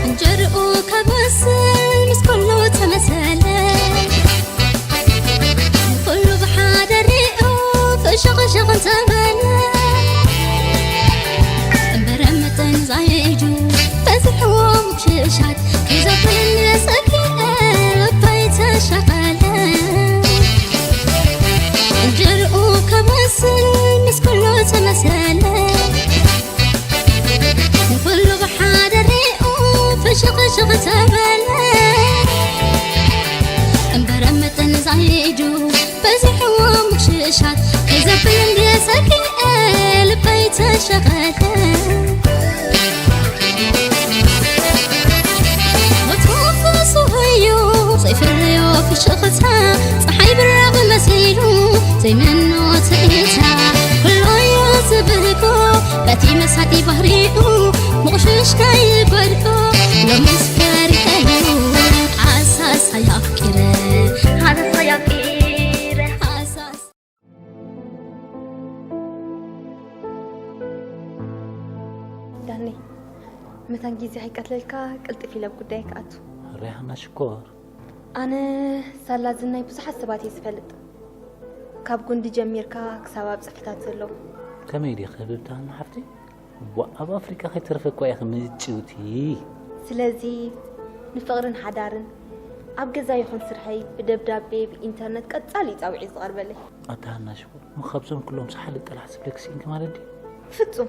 እንጀርኡ ካብ ወስን ምስ ኩሉ ተመሰለ፣ ኩሉ ብሓደ ሪኡ ፍሽኽሽኽ እንተበለ፣ እምበረ መጠን ዛይዱ በዝሕዎ ምኩሽሻት፣ ከይዘብልን የሰኪ እባይ ተሸቐለ። እንጀርኡ ካብ ወስን ምስ ኩሉ ተመሰለ፣ ንኹሉ ብሓደ ሪኡ ፍሽኽሽኽ ተበለ። እምበረ መጠን ዛይዱ በዚሕዎ ምሽሻት፣ ከይዘብል እንድየ ሰኪዐ ልበይ ተሸቐለ። ሞት ፈሱህዮ ዘይፍርዮ ፍሽኽታ፣ ፀሓይ ብራቕ መሲሉ ዘይመኖ ትዕቢታ፣ ኩሎዮ ዝብህጎ በቲ መሳጢ ባህሪኡ ምቑሽሽ ከይጎድኦ፣ ሎምስ ፈሪሐዮ ሓሳስ ኣፍቂረ፣ ሓሳስ ኣፍቂረ፣ ሓሳስ። ዳኒ፣ መታን ግዜ ከይቀትለልካ ቅልጥፍ ኢለ ኣብ ጉዳይ ክኣቱ። ሪሃና ሽኮር። ኣነ ሳላ ዝናይ ብዙሓት ሰባት እየ ዝፈልጥ። ካብ ጉንዲ ጀሚርካ ክሳብ ኣብ ጽፍሕታት ዘለዉ። ከመይ ዲኺ ህብብቲ ሃና ሓፍቲ? ዋ፣ ኣብ ኣፍሪቃ ከይተረፈ እኳ ኢኺ ምጭውቲ። ስለዚ ንፍቕርን ሓዳርን ኣብ ገዛ ይኹን ስርሐይ ብደብዳቤ፣ ብኢንተርነት ቀጻሊ እዩ ጻውዒት ዝቐርበለይ። ኣታ ሃና ሽኮር፣ እሞ ካብዞም ኩሎም ዝሓልጥ ጠላዕ ዝብለኪ ስኢንኪ ማለት ድዩ? ፍጹም።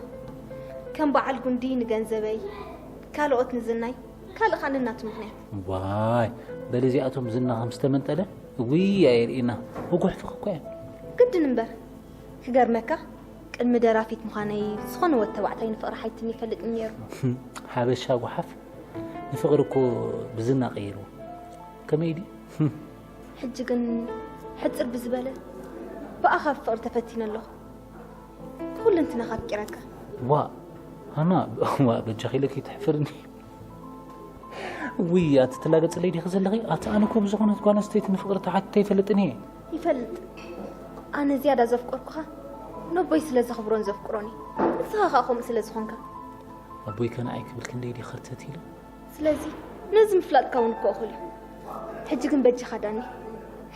ከም በዓል ጉንዲ ንገንዘበይ፣ ካልኦት ንዝናይ፣ ካልእ ኸኣ ነናቱ ምኽንያት። ዋይ፣ በሊ እዚኣቶም ዝና ከም ዝተመንጠለ፣ እውይ ኣየርእዩና፣ ወጉሕ ፍኽ እኮ እዮም። ግድን እምበር፣ ክገርመካ፣ ቅድሚ ደራፊት ምዃነይ ዝኾነ ወዲ ተባዕታይ ንፍቕሪ ሓይትኒ ይፈልጥኒ ነይሩ። ሓበሻ ጓሓፍ ንፍቕሪ እኮ ብዝና ቀይርዎ። ከመይ ድዩ? ሕጂ ግን ሕጽር ብዝበለ ብኣኻ ፍቕሪ ተፈቲነ ኣለኹ። ብኹለንትናኻ ኣፍቂረካ። ዋ፣ ሃና፣ ዋ፣ በጃኺ ኢለኪ ትሕፍርኒ። ውይ፣ ኣቲ ትላገጽለይ ዲኺ ዘለኺ? ኣቲ ኣነ እኮ ብዝኾነት ጓል ኣንስተይቲ ንፍቕሪ ተሓቲተ ኣይፈልጥን እየ። ይፈልጥ። ኣነ ዝያዳ ዘፍቀርኩኻ ነቦይ ስለ ዘኽብሮን ዘፍቅሮን እዩ። ንስኻ ኸኣ ከምኡ ስለ ዝኾንካ። ኣቦይ ከ ንዓይ ክብል ክንደይ ድዩ ኸርተት ኢሉ? ስለዚ ነዚ ምፍላጥካ እውን እኮ እኹል እዩ። ሕጂ ግን በጃኻ ዳኒ፣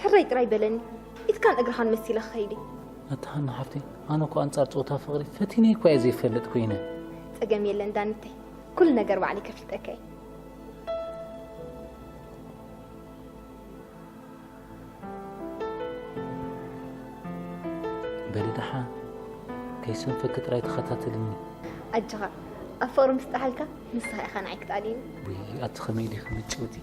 ሕራይ ጥራይ በለኒ፣ ኢድካን እግርኻን መሲለ ክኸይድ እየ። ኣታ ሃና ሓፍተይ፣ ኣነ እኮ ኣንጻር ጾታ ፍቕሪ ፈቲነ እኳ እየ ዘይፈልጥ ኮይነ። ጸገም የለን ዳኒተይ፣ ኩሉ ነገር ባዕለይ ከፍልጠካ እየ። በሊ ደሓን፣ ከይሰንፈኪ ጥራይ ተኸታተልኒ። ኣጆኻ፣ ኣብ ፍቕሪ ምስ ጠሓልካ፣ ንስኻ ኢኻ ንዓይ ክትኣልየኒ። ውይ፣ ኣቲ ከመይ ዲኺ ምጭውቲ?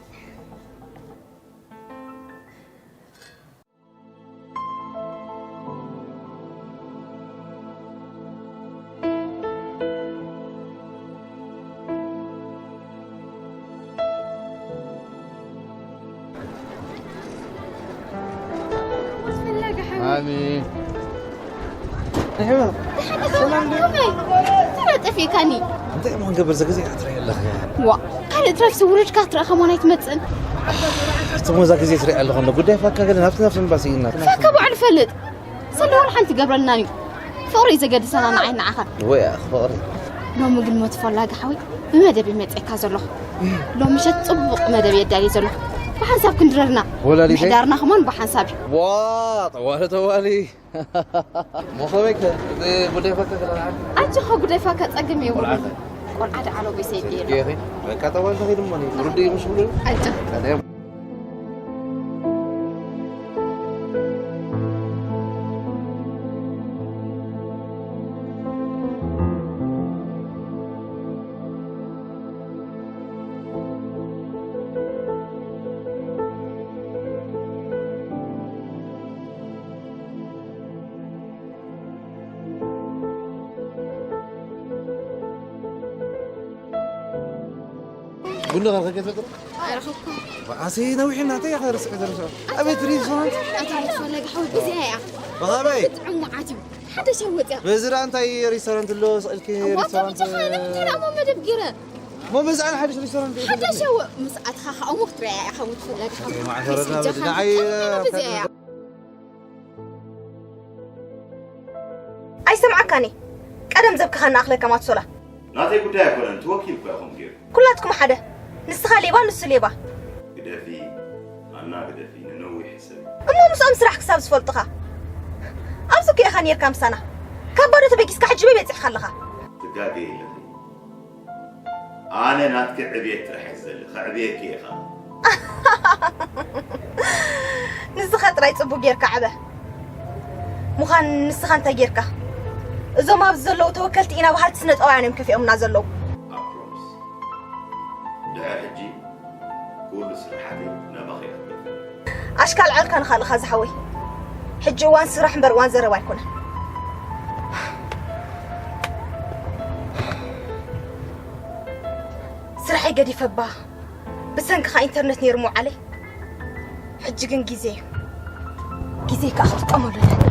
ማሚ። ሰላም ድዩ? ጠፊእካኒ። እንታይ እሞ ክንገብር፣ ዘ ግዜ ክትርኢ ኣለኺ። ዋ፣ ካልእ ትረፍ ዝውርድካ ክትርኢ ከማን ኣይትመጽእን። እሞ እዛ ግዜ ትርኢ ኣለኹ እንዶ፣ ጉዳይ ፋካ ገለ ናብቲ ናብቲ ምባስ እዩ እናት። ፋካ ባዕሉ ፈልጥ። ሰለ ዋላ ሓንቲ ይገብረልናን እዩ። ፍቕሪ እዩ ዘገድሰና ንዓይ ንዓኻ። ወይ ኣኽ ፍቕሪ። ሎሚ ግን ሞት ፈላጊ ሓወይ ብመደብ እዩ መጺእካ ዘለኹ። ሎሚ ምሸት ጽቡቕ መደብ እየ ኣዳልየ ዘለኹ። ብሓንሳብ ክንድረርና። ወላዲተይ? ምሕዳርና ከማን ብሓንሳብ እዩ። ዋ፣ ጠዋሊ፣ ጠዋሊ። ሞኸበይ ከ፣ እቲ ጉዳይ ፋካ ከለና። ኣጆኻ ጉዳይ ፋካ ጸገም የብሉን። ቆልዓ ከ? ቆልዓ ደኣ ዓለቦይ ሰይዲ የሎ። ጌኺ? በቃ ጠዋሊ ተኺድ እሞ እኔ ውርድ እዩ ምሽ ብሎ። ኣጆ። ቀደም። ቡና ከ ከይትፈጥሩ? ኣይረኸብኩ። ኣሰይ ነዊሕ እናተ ያኸ ርስዕ ደርሶ። ኣቤት ሪዞርት። ኣታ ፈለግ ሓው ብዚኣ እያ። ብኸመይ? ጥዑም መዓት እዩ። ሓደ ሸወጥ እያ። በዚ ደኣ እንታይ ሬስቶራንት ኣሎ? ስእልኪ ዋ፣ ሬስቶራንት። ብቻ ኸይነ እንታይ ደኣ መደብ ገይረ? ሞ በዚ ኣነ ሓድሽ ሬስቶራንት እዩ። ሓደ ሸወ ምስ ኣትኻ ኸኣ እሞ ክትሪኣ እያ። ሓው ትፈለግ ሓው። ማዕፈረና በዚ ንዓይ ብዚኣ እያ። ኣይሰምዓካን እየ። ቀደም ዘብክኻ እናኣኽለካ ማትሶላ። ናተይ ጉዳይ ኣይኮነን፣ እቲ ወኪል እኮ ኢኹም ገይሩ። ኩላትኩም ሓደ። ንስኻ ሌባ፣ ንሱ ሌባ። ግደፊ፣ ኣና ግደፊ፣ ንነዊሕ ሕሰቢ። እሞ ምስኦም ስራሕ ክሳብ ዝፈልጡኻ። ኣብዚ እኮ ኢኻ ኔርካ ምሳና። ካብ ባዶ ተበጊስካ ሕጂ በይ በጺሕካ ኣለኻ። ትጋገይ ኣለኺ። ኣነ ናትኪ ዕብየት ጥራሕ እየ ዝደሊ፣ ከዕብየኪ እየ ኸኣ። ንስኻ ጥራይ ጽቡቅ ጌርካ ዕበ። ምዃን ንስኻ እንታይ ጌርካ? እዞም ኣብዚ ዘለዉ ተወከልቲ ኢና በሃልቲ ስነ ጥበባውያን እዮም ከፊኦምና ዘለዉ። I promise። ድሕሪ ሕጂ ኩሉ ስራሓተይ ናባኺ እየ ክብል። ኣሽካል ዓልካ ንኻልኻ ዝሓወይ። ሕጂ እዋን ስራሕ እምበር እዋን ዘረባ ኣይኮነን። ስራሐይ ገዲፈ እባ ብሰንክኻ ኢንተርነት ነይሩ ምውዓለይ። ሕጂ ግን ግዜ እዩ። ግዜ ከኣ ክጥቀመሉ ኣለኒ።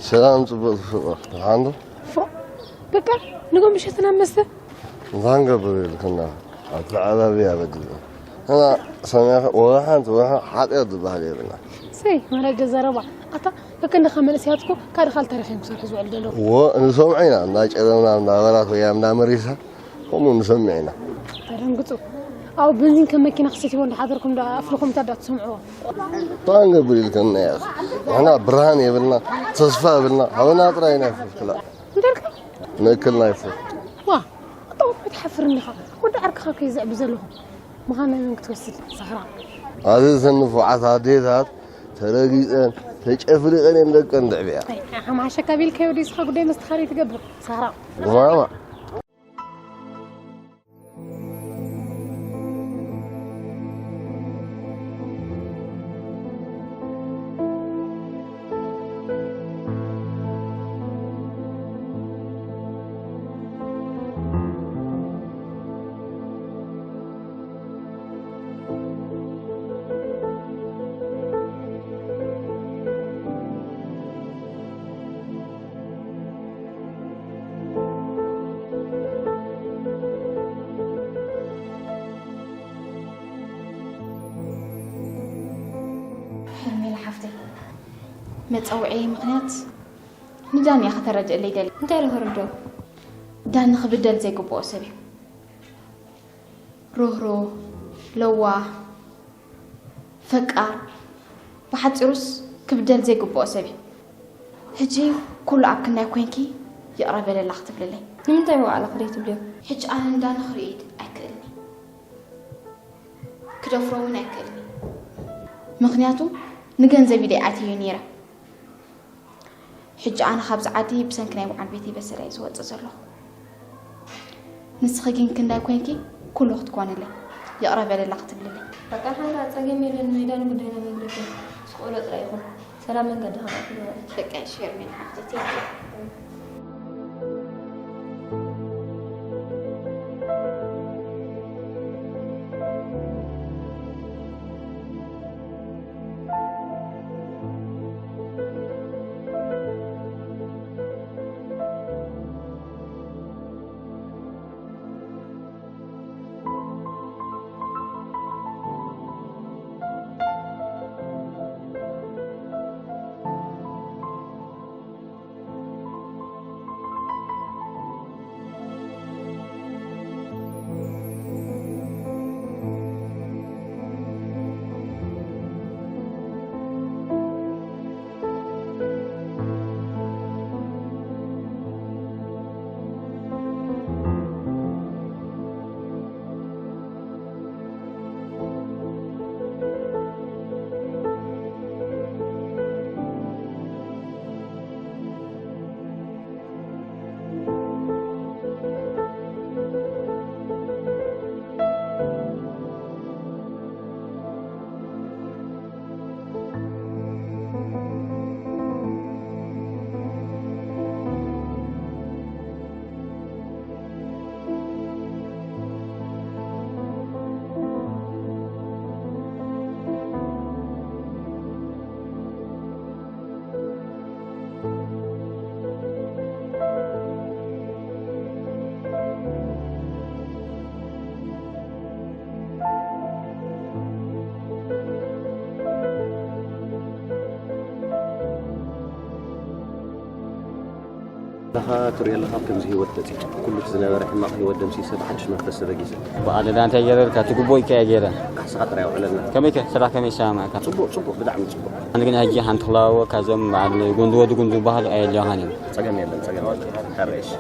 ሰላም ጽቡቕ ፍቕሪ። ደሓን ዶ? ፎእ፣ በቃ ንጎ ምሸትና መስተ። እንታይ ንገብር ኢልክና? ኣብቲ ዓባቢ ኣበዲሉ። እና ሰሚዕኻ፣ ወላ ሓንቲ፣ ወላ ሓጢኣት ዝበሃል የብልና። ሰይ፣ ማለት ዘረባ። ኣታ፣ ከከንደኻ መንእሰያት እኮ ካልእ ካልእ ታሪኽ እዮም ክሰርሑ ዝውዕሉ ዘለዉ። እዎ፣ ንሰምዖ ኢና። እንዳ ጨለምና፣ እንዳ በራት ወይ እንዳ መሪሳ፣ ከምኡ ንሰምዕ ኢና። ተደንግጹ። ኣብ በንዚን ከም መኪና ክሰትይዎ እንዳሓደርኩም ዳ ኣፍልኹም እንታይ ዳ ትሰምዕዎ? እንታይ ንገብር ኢልክና ኢኻ? ንሕና ብርሃን የብልና፣ ተስፋ የብልና፣ ሃበና ጥራይ ኢና ይፈትክላ። እንታይ ኢልካ? ንእክልና ይፈት። ዋ፣ ኣታ ወዲ ትሓፍር እንዲኻ። ወዲ ዓርክኻ እኮ እዩ ዘዕቢ ዘለኹ። ምዃን ናይ መን ክትወስድ? ሳህራ። ኣብዚ ዝሰንፉዓት ኣዴታት ተረጊጸን፣ ተጨፍሊቐን እየን ደቀን ዘዕብያ። ኣይ፣ ሓማሸካ ቢልካዮ ድዩ እስኻ ጉዳይ መስተኻሪ ትገብር? ሳህራ። ማማ። መጸውዒ ምኽንያት ንዳን እያ ከተረድእለይ ደልየ። እንታይ ኢለ ከርድኦ? ዳኒ ክብደል ዘይግብኦ ሰብ እዩ። ርህሩህ፣ ለዋህ፣ ፈቃር፣ ብሓጺሩስ ክብደል ዘይግብኦ ሰብ እዩ። ሕጂ ኩሉ ኣብ ክንዳይ ኮይንኪ ይቕረ በለላ ክትብልለይ። ንምንታይ ዋዕላ ክደይ ትብልዮ? ሕጂ ኣነ ንዳኒ ክርእዮ ኣይክእልኒ። ክደፍሮ እውን ኣይክእልኒ። ምኽንያቱ ንገንዘብ ኢለ ኣትየዮ ነይረ። ሕጂ ኣነ ካብዚ ዓዲ ብሰንኪ ናይ በዓል ቤተይ በሰላ እየ ዝወፅእ ዘለኹ። ንስኺ ግን ክንዳይ ኮይንኪ ኩሉ ክትኮንለይ ይቕረ በለላ ክትብልለይ። በቃ ሓንዳ ጸገም የለን፣ ናይ ዳኒ ጉዳይ ናብ መግለጺ ስቆሎ ጥራይ ይኹን። ሰላም መንገዲ ከማእክል ይበል። ደቂ ሸርሚን ሓፍተይ። ለኻ ትሪኦ ኣለኻ፣ ኣብ ከምዚ ህይወት በጺሐ፣ ኩሉ እቲ ዝነበረ ሕማቕ ህይወት ደምሲሰ፣ ብሓድሽ መንፈስ ተበጊሰ። ብኣለዳ እንታይ ገይረልካ? ትግቦ ኢልካ እየ ገይረ። ንስኻ ጥራይ ኣውዕለልና። ከመይ ከ? ስራሕ ከመይ ይሰማማዕካ? ጽቡቕ፣ ጽቡቕ፣ ብጣዕሚ ጽቡቕ። ኣነ ግን ሕጂ ሓንቲ ክለዋወካ፣ እዞም በዓል ጉንዱ ወዲ ጉንዱ ዝበሃሉ ኣየድልዮኻን እዮም። ጸገም የለን፣ ጸገም የለን። ሕራይ እሺ።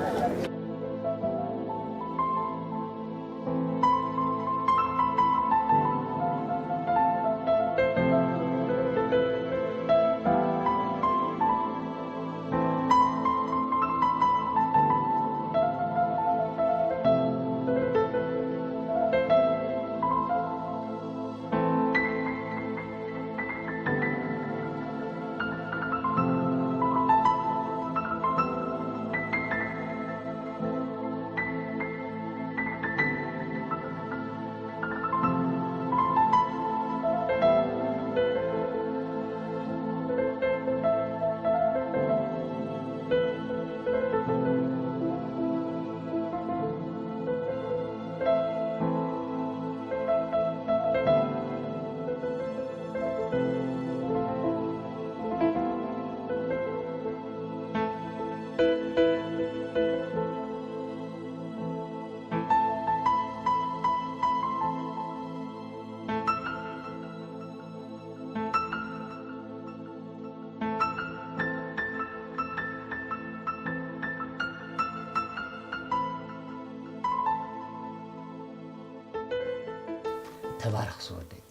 ተባረኽ ዝወደይ።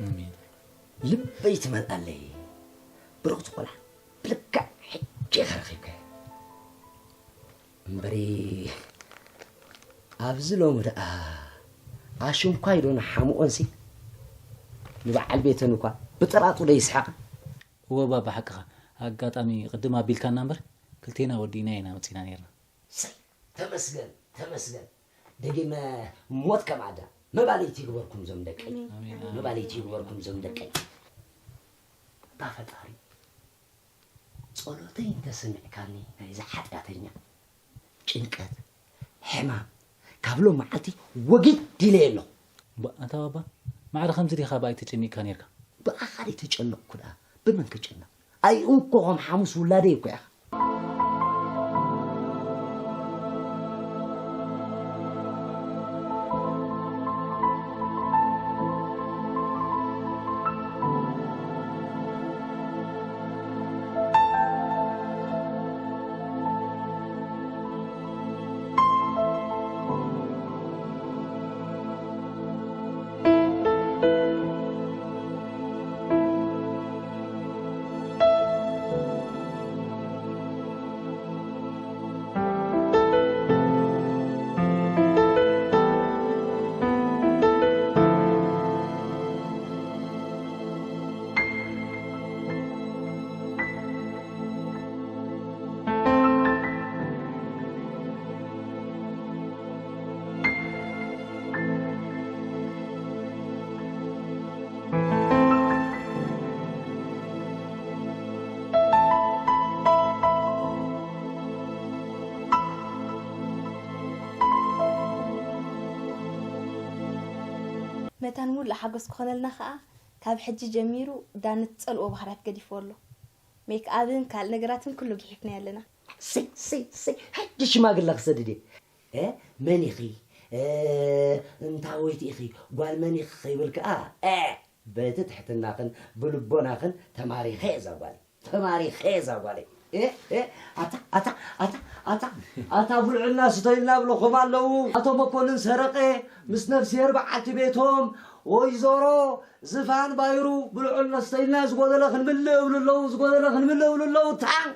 ኣሜን። ልበይ ትመልኣለይ። ብርኽቲ ቆልዓ ብልክዕ ሕጂ ኢኻ ረኺብካያ። እምበሪ ኣብዚ ሎሚ ደኣ ኣሽንኳይ ዶ ንሓምኦንሲ ንበዓል ቤተን እኳ ብጥራጡ ዶ ይስሕቓ? እወ ባባ ሓቅኻ። ኣጋጣሚ ቅድም ኣቢልካና እምበር ክልቴና ወዲእና ኢና መጺና ነይርና። ሰይ ተመስገን ተመስገን። ደጊመ ሞት ከም ኣዳ መባልይቲ ይግበርኩም ዞም ደቀይ። ኣሜን። ኣሜን። መባልይቲ ይግበርኩም ዞም ደቀይ። እባ ፈጣሪ ጸሎተይ እንተሰሚዕካኒ ናይዚ ሓጢኣተኛ ጭንቀት ሕማም ካብ ሎም መዓልቲ ወጊድ ዲለየ ኣለኹ። እባ ኣንታ ባባ ማዕረ ከምዚ ዲኻ ብኣይ ተጨኒቕካ ነይርካ? ብኣኻ ተጨነቕኩ ደኣ ብመን ክጭነቕ? ኣይ እንኮ ከም ሓሙስ ውላደይ እኮ ኢኻ። መታን ሙሉእ ሓጎስ ክኾነልና ኸኣ፣ ካብ ሕጂ ጀሚሩ ዳኒ ዝጸልኦ ባህርያት ገዲፍዎ ኣሎ። ሜክኣብን ካልእ ነገራትን ኩሉ ግሒፍናዮ ኣለና። ሰይ ሰይ ሰይ፣ ሕጂ ሽማግለ ክሰድድ እየ። እ፣ መን ኢኺ? እ፣ እንታወይቲ ኢኺ? ጓል መን ኢኺ ከይብል ከኣ፣ እ፣ በቲ ትሕትናኽን ብልቦናኽን ተማሪኸ እየ እዛ ጓለይ። ተማሪኸ እዛ ጓለይ። እ፣ እ፣ ኣታ፣ ኣታ፣ ኣታ፣ ኣታ፣ ኣታ ብልዑልና ስቶይልና ብለኹም ኣለዉ። ኣቶ መኮንን ሰረቐ ምስ ነፍስሄር በዓልቲ ቤቶም ወይዘሮ ዝፋን ባይሩ ብልዑልና ስቶይልና ዝጎደለ ክንምልእ እብሉ ኣለዉ፣ ዝጎደለ ክንምልእ እብሉ ኣለዉ። ታን!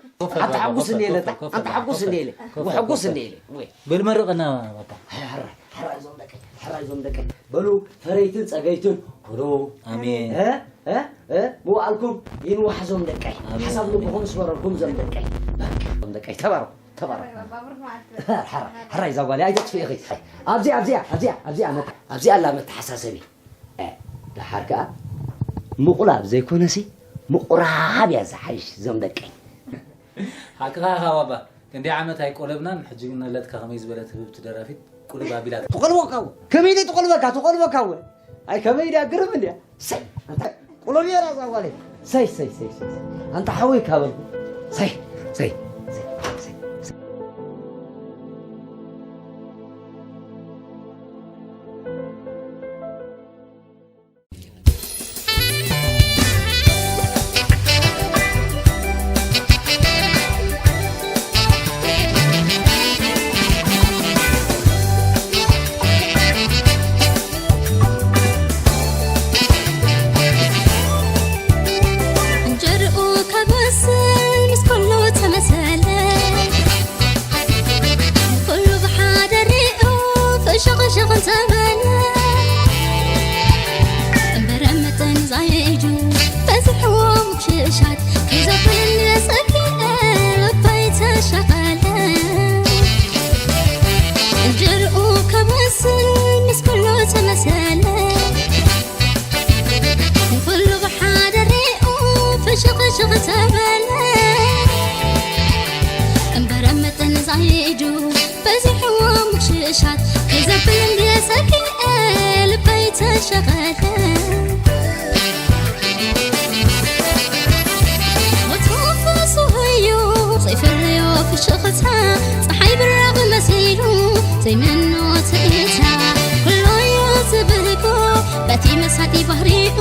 ኣታ ሓጉስ እንዴለ፣ ኣታ ሓጉስ እንዴለ፣ ሕጉስ እንዴለ። ወይ። በል መርቐና ባባ። ሕራይ፣ ሕራይ ዞም ደቀይ፣ ሕራይ ዞም ደቀይ። በሉ ፈረይትን ጸገይትን ኩኑ። ኣሜን። እ፣ እ፣ እ፣ ምውዓልኩም ይንዋሕ ዞም ደቀይ። ሓሳብ ልብኹም ስበረልኩም ዞም ደቀይ። በቃ ዞም ደቀይ ተባረኹ፣ ተባረኹ። ሕራይ፣ ሕራይ እዛ ጓል ኣይተጥፍኢ ኢኺ። ኣብዚኣ፣ ኣብዚኣ፣ ኣብዚኣ፣ ኣብዚኣ መተ-፣ ኣብዚኣ ኣላ መተሓሳሰቢ። እ፣ ደሓር ከኣ ምቑላብ ዘይኮነሲ ምቑራብ እያ ዝሓይሽ ዞም ደቀይ። ሓቅኻ ኢኻ ባባ። ክንደይ ዓመት ኣይቆለብናን፣ ሕጂ ግን ነለትካ ከመይ ዝበለት ህብብቲ ደራፊት ቁልብ ኣቢላታ። ትቆልበካ እወ። ከመይ ደይ ትቆልበካ፣ ትቆልበካ እወ። ኣይ ከመይ ደይ ኣግርም እንድያ። ሰይ፣ ኣንታ ቁለብ እያ ዛ ጓለይ። ሰይ፣ ሰይ፣ ሰይ፣ ሰይ፣ ሰይ። ኣንታ ሓወይ ካበልኩ። ሰይ፣ ሰይ፣ ሰይ፣ ሰይ፣ ሰይ። እንጀርኡ ከብስል ምስ ኩሉ ተመሰለ፣ ኩሉ ብሓደ ሪኡ ፍሽኽሽኽ እንተበለ፣ እምበረ መጠን ዛይዱ በዝሕዎ ምኽሽሻት፣ ከይዘብል ሰኪዐ ልበይ ተሸቐለ። እንጀርኡ ከብስል ምስ ኩሉ ተመሰለ፣ ንኹሉ ብሓደ ሪኡ ፍሽኽሽኽ ተበለ። እምበረ መጠን ዛይዱ በዚሕዎ ምኽሽሻት፣ ከይዘብል እንድየ ሰኪዐ ልበይ ተሸቐለ። ወትሩ ፈሱህ እዩ ዘይፈለዮ ፍሽኽታ፣ ጸሓይ ብራቕ መሲሉ ዘይምኖ ትእታ፣ ኩሎዮ ዝብልኮ በቲ መሳጢ ባህሪኡ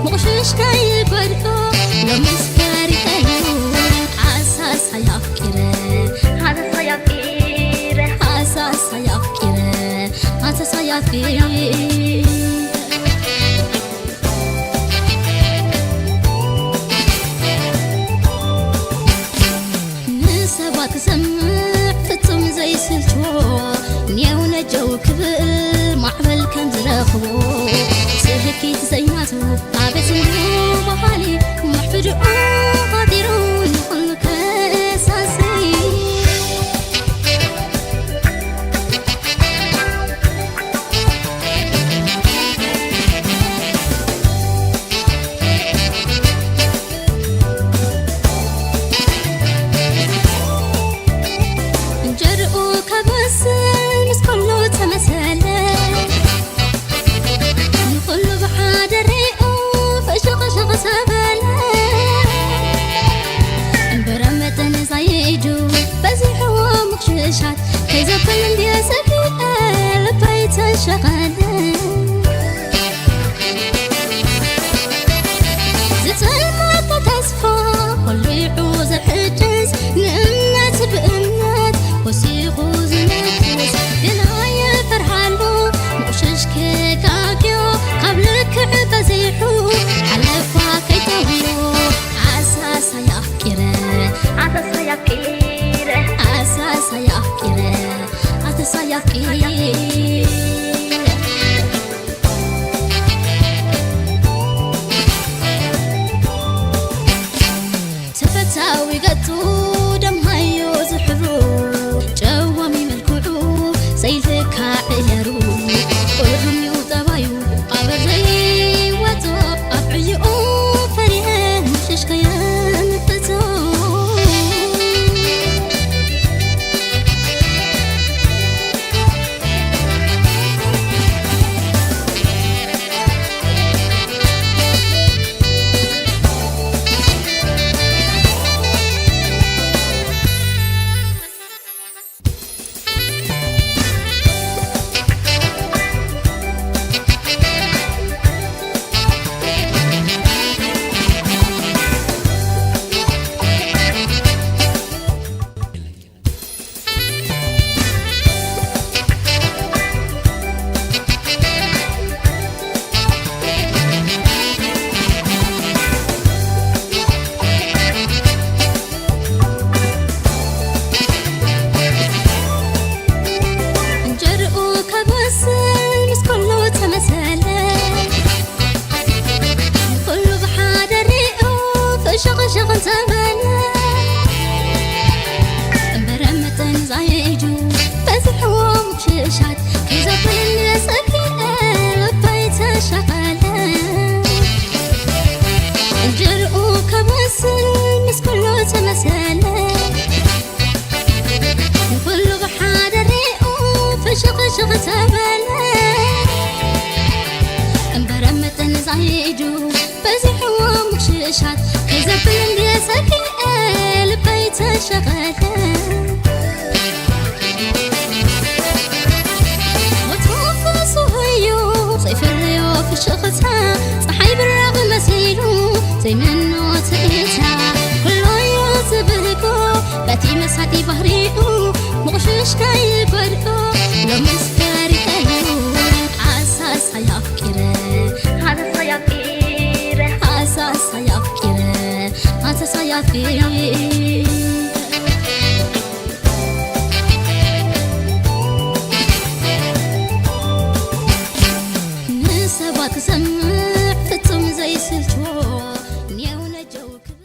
ምቑሽሽ ከይበልኮ ሎምስ ፈሪሐሉ። ሃሳስ ኣፍቂረ፣ ሃሳስ ኣፍቂረ፣ ሃሳስ ኣፍቂረ፣ ሃሳስ ኣፍቂረ። ንሰባት ክሰምዕ ፍጹም ዘይስልችዎ፣ ኔው ነጀው ክብል ማዕበል ከም ዝረኽቦ፣ ስልኪት ዘይናቱ ኣቤት እንዲዩ በሃሊ፣ ምሕፍድኡ ቐዲሩ ንኹሉ ከሳሲ። እንጀርኡ ከብስል ምስ ኩሉ ተመሰለ፣ ንኹሉ ብሓደ ሪኡ ፍሽኽሽኽ የሰፊ ልበይ ተሸቐለ። ዝጸልመተ ተስፋ ቆሊዑ ዘሕድስ፣ ንእምነት ብእምነት ወሲኹ ዝነግስ። ግን ኣይፈርሃሉ ምቑሽሽ ክጋግዮ፣ ካብ ልክዕ በዚሑ ሓለፋ ከይተውዮ። ኣሳሳይ ኣፍቂረ፣ ኣሳሳይ ኣፍቂረ፣ ኣሳሳይ ኣፍቂረ፣ ኣሳሳይ ኣፍቂረ። ተፈታዊ ገጹ ደምሃዮ ዝሕብሩ፣ ጨዋሚ መልክዑ ዘይልካ ዕየሩ፣ ቁሩብ እዩ ጠባዩ ኣብ ዘይወጾ፣ ኣብ ዕይኡ ፈሪሀ ምሽሽ ከየንፍጾ። እንጀርኡ ካብ ወስን ምስ ኩሉ ተመሰለ። ኩሉ ብሓደ ሪኡ ፍሽኽሽኽ እንተበለ፣ እምበረ መጠን ዛይዱ በዝሕዎ ምሽሻት፣ ከይዘብል ሰኪነ ልበይ ተሸቐለ። እንጀርኡ ካብ ወስን ምስ ኩሉ ተመሰለ። ንኹሉ ብሓደ ሪኡ ፍሽኽሽኽ ተበለ። እምበረ መጠን ዛይዱ በዚሕዎ ምሽሻት፣ ከይዘብል እንድየ ሰኪነ ልበይ ተሸቐለ። ወትሩ ፍሱህ እዩ ዘይፈልዮ ፍሽኽታ፣ ፀሓይ ብራቕ መሲሉ ዘይምኖ ትእታ። ኩሉ እዩ ዝብህጎ በቲ መሳጢ ባህሪኡ፣ ምቑሽሽ ከይጎድኦ ሎምስ ፈሪሐሉ። ኣሳሳይ ኣፍቂረ፣ ኣሳሳይ ኣፍቂረ፣ ኣሳሳይ ኣፍቂረ፣ ኣሳሳይ ኣፍቂረ።